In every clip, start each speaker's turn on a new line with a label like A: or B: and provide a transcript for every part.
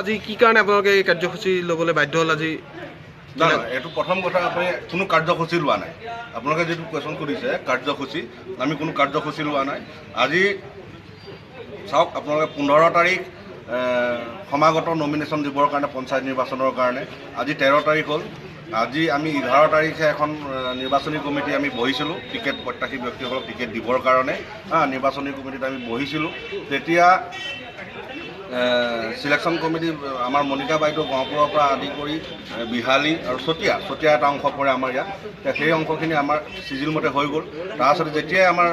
A: আজি কি কাৰণে আপোনালোকে এই কাৰ্যসূচী ল'বলৈ বাধ্য হ'ল আজি?
B: নাই, এইটো প্ৰথম কথা, আপুনি কোনো কাৰ্যসূচী লোৱা নাই। আপোনালোকে যিটো কুৱেশ্যন সুধিছে কাৰ্যসূচী, আমি কোনো কাৰ্যসূচী লোৱা নাই। আজি চাওক, আপোনালোকে 15 তাৰিখ সমাগত নমিনেশ্যন দিবৰ কাৰণে পঞ্চায়ত নিৰ্বাচনৰ কাৰণে, আজি 13 তাৰিখ হ'ল। আজি আমি 11 তাৰিখে এখন নিৰ্বাচনী কমিটি আমি বহিছিলোঁ, টিকেট প্ৰত্যাশী ব্যক্তিসকলক টিকেট দিবৰ কাৰণে নিৰ্বাচনী কমিটিত আমি বহিছিলোঁ। তেতিয়া চিলেকশ্যন কমিটি আমাৰ মণিকা বাইদেউ গহপুৰৰ পৰা আদি কৰি বিহালী আৰু চতিয়া, চতিয়া এটা অংশ পৰে আমাৰ ইয়াত, সেই অংশখিনি আমাৰ চিজিলমতে হৈ গ'ল। তাৰপাছতে যেতিয়াই আমাৰ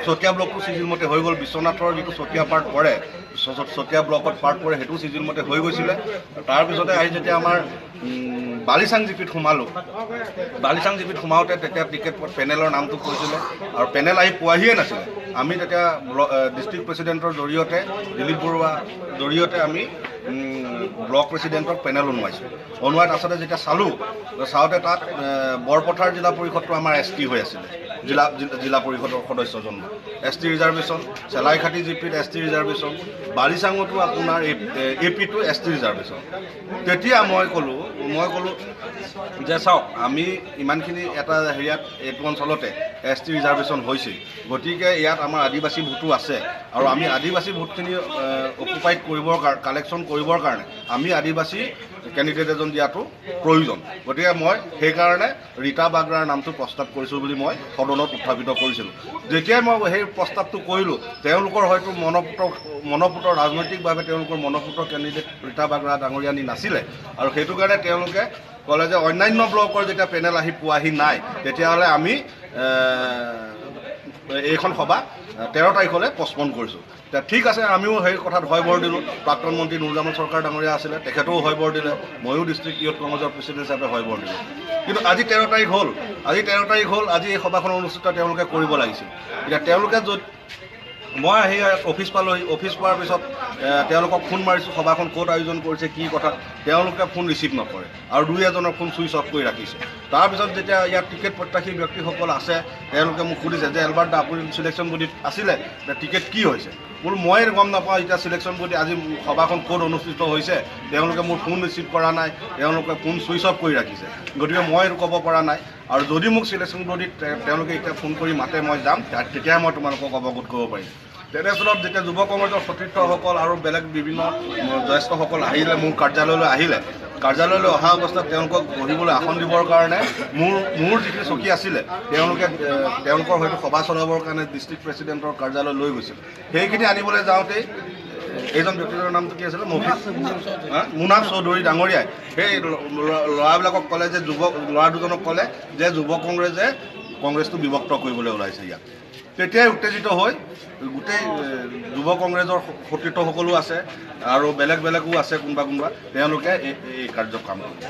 B: চতিয়া ব্লকটো চিজিলমতে হৈ গ'ল, বিশ্বনাথৰ যিটো চতিয়া পাৰ্ট পৰে, চতিয়া ব্লকত পাৰ্ট পৰে, সেইটো চিজিলমতে হৈ গৈছিলে। তাৰপিছতে আহি যেতিয়া আমাৰ বালিচাং জিপিত সোমালোঁ, বালিচাং জিপিত সোমাওঁতে তেতিয়া টিকেট পেনেলৰ নামটো কৈছিলে আৰু পেনেল আহি পোৱাহিয়ে নাছিলে। আমি তেতিয়া ডিষ্ট্ৰিক্ট প্ৰেচিডেণ্টৰ জৰিয়তে, দিলীপ বৰুৱাৰ জৰিয়তে আমি ব্লক প্ৰেচিডেণ্টক পেনেল অনুৱাইছোঁ। অনুৱাই তাৰপাছতে যেতিয়া চালোঁ, চাওঁতে তাত বৰপথাৰ জিলা পৰিষদটো আমাৰ এছ টি হৈ আছিলে, জিলা জিলা পৰিষদৰ সদস্যজন এছ টি ৰিজাৰ্ভেশ্যন, চেলাইখাতি জিপিত এছ টি ৰিজাৰ্ভেশ্যন, বালিচাঙতো আপোনাৰ এ পিটো এছ টি ৰিজাৰ্ভেশ্যন। তেতিয়া মই ক'লোঁ যে চাওক, আমি ইমানখিনি এটা হেৰিয়াত এইটো অঞ্চলতে এছ টি ৰিজাৰ্ভেশ্যন হৈছে, গতিকে ইয়াত আমাৰ আদিবাসী ভোটো আছে আৰু আমি আদিবাসী ভোটখিনি অকুপাইড কৰিবৰ কাৰণে, কালেকশ্যন কৰিবৰ কাৰণে আমি আদিবাসী কেণ্ডিডেট এজন দিয়াটো প্ৰয়োজন। গতিকে মই সেইকাৰণে ৰীতা বাগৰাৰ নামটো প্ৰস্তাৱ কৰিছোঁ বুলি মই সদনত উত্থাপিত কৰিছিলোঁ। যেতিয়াই মই সেই প্ৰস্তাৱটো কৰিলোঁ, তেওঁলোকৰ হয়তো মনপুত ৰাজনৈতিকভাৱে তেওঁলোকৰ মনপুত কেণ্ডিডেট ৰীতা বাগৰা ডাঙৰীয়ানী নাছিলে আৰু সেইটো কাৰণে তেওঁলোকে ক'লে যে অন্যান্য ব্লকৰ যেতিয়া পেনেল আহি পোৱাহি নাই, তেতিয়াহ'লে আমি এইখন সভা 13 তাৰিখলৈ পষ্টপন কৰিছোঁ। ঠিক আছে, আমিও সেই কথাত হয়ভৰ দিলোঁ। প্ৰাক্তন মন্ত্ৰী নুৰজামান চৰকাৰ ডাঙৰীয়া আছিলে, তেখেতেও হয়ভৰ দিলে, ময়ো ডিষ্ট্ৰিক্ট ইয়ুথ কংগ্ৰেছৰ প্ৰেচিডেণ্ট হিচাপে হয়ভৰ দিলোঁ। কিন্তু আজি 13 তাৰিখ হ'ল, আজি 13 তাৰিখ হ'ল, আজি এই সভাখন অনুষ্ঠিত তেওঁলোকে কৰিব লাগিছিল। এতিয়া তেওঁলোকে য'ত মই আহি অফিচ পালোহি, অফিচ পোৱাৰ পিছত তেওঁলোকক ফোন মাৰিছোঁ, সভাখন ক'ত আয়োজন কৰিছে কি কথা, তেওঁলোকে ফোন ৰিচিভ নকৰে আৰু দুই এজনৰ ফোন ছুইচ অফ কৰি ৰাখিছে। তাৰপিছত যেতিয়া ইয়াত টিকেট প্ৰত্যাশী ব্যক্তিসকল আছে, তেওঁলোকে মোক সুধিছে যে এলবাৰ্ট দা, আপুনি চিলেকশ্যন বডিত আছিলে, টিকেট কি হৈছে? বোলো মই গম নাপাওঁ এতিয়া চিলেকশ্যন বডি আজি সভাখন ক'ত অনুষ্ঠিত হৈছে, তেওঁলোকে মোৰ ফোন ৰিচিভ কৰা নাই, তেওঁলোকে ফোন ছুইচ অফ কৰি ৰাখিছে, গতিকে মই এইটো ক'ব পৰা নাই। আৰু যদি মোক চিলেকশ্যন বডিত তেওঁলোকে এতিয়া ফোন কৰি মাতে, মই যাম, তেতিয়াহে মই তোমালোকক অৱগত কৰিব পাৰিম। তেনেস্থলত যেতিয়া যুৱ কংগ্ৰেছৰ সতীৰ্থসকল আৰু বেলেগ বিভিন্ন জ্যেষ্ঠসকল আহিলে, মোৰ কাৰ্যালয়লৈ আহিলে, কাৰ্যালয়লৈ অহা অৱস্থাত তেওঁলোকক বহিবলৈ আসন দিবৰ কাৰণে মোৰ যিখিনি চকী আছিলে, তেওঁলোকে তেওঁলোকৰ হয়তো সভা চলাবৰ কাৰণে ডিষ্ট্ৰিক্ট প্ৰেচিডেণ্টৰ কাৰ্যালয় লৈ গৈছিল। সেইখিনি আনিবলৈ যাওঁতেই এইজন ব্যক্তিজনৰ নামটো কি আছিলে, মুনাফ চৌধুৰী ডাঙৰীয়াই সেই ল'ৰাবিলাকক ক'লে যে ল'ৰা দুজনক ক'লে যে যুৱ কংগ্ৰেছে কংগ্ৰেছটো বিভক্ত কৰিবলৈ ওলাইছে ইয়াত। তেতিয়াই উত্তেজিত হৈ গোটেই যুৱ কংগ্ৰেছৰ সতীৰ্থসকলো আছে আৰু বেলেগ বেলেগো আছে কোনোবা কোনোবা, তেওঁলোকে এই কাৰ্যক্ৰম কৰিছে।